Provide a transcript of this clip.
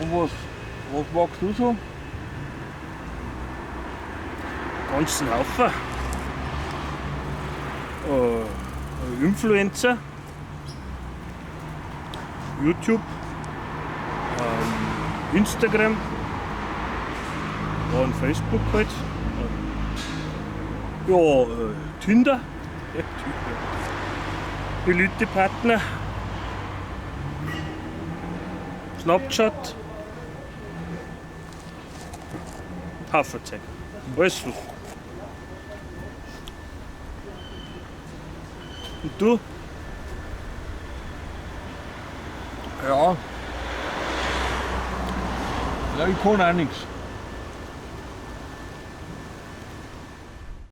Und was magst du so? Ganzen Haufen. Influencer, YouTube, Instagram und Facebook halt. Ja, Tinder. Ja, Tinder. Elite-Partner. Snapchat. Haufen Zeug. Alles was. Und du? Ja. Ja, ich kann auch nichts.